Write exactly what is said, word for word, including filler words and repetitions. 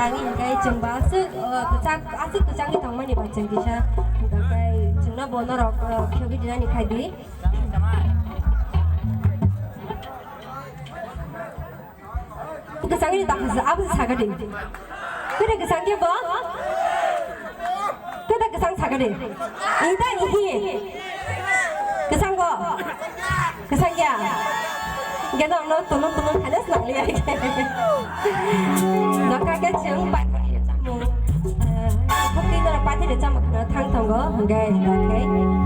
Ang hingkai chwng ba aswk, uh, kwchak, aswk kwchangwi tongmani ba chwng kisa. Hingkai chwngno bo norok, uh, phiyogwi dinani khai di. Kwchangni takhasa abo sakadi. Kwda kwchang khe bo? Kwda kwchang sakadi. Inta ihi. Kwchang bo? Kwchang ya. Geno no tunung tunung khana snang liya. Nokha khe chwng pai. Bukti no pati de chama khana thang tongo. Hingkai, okay.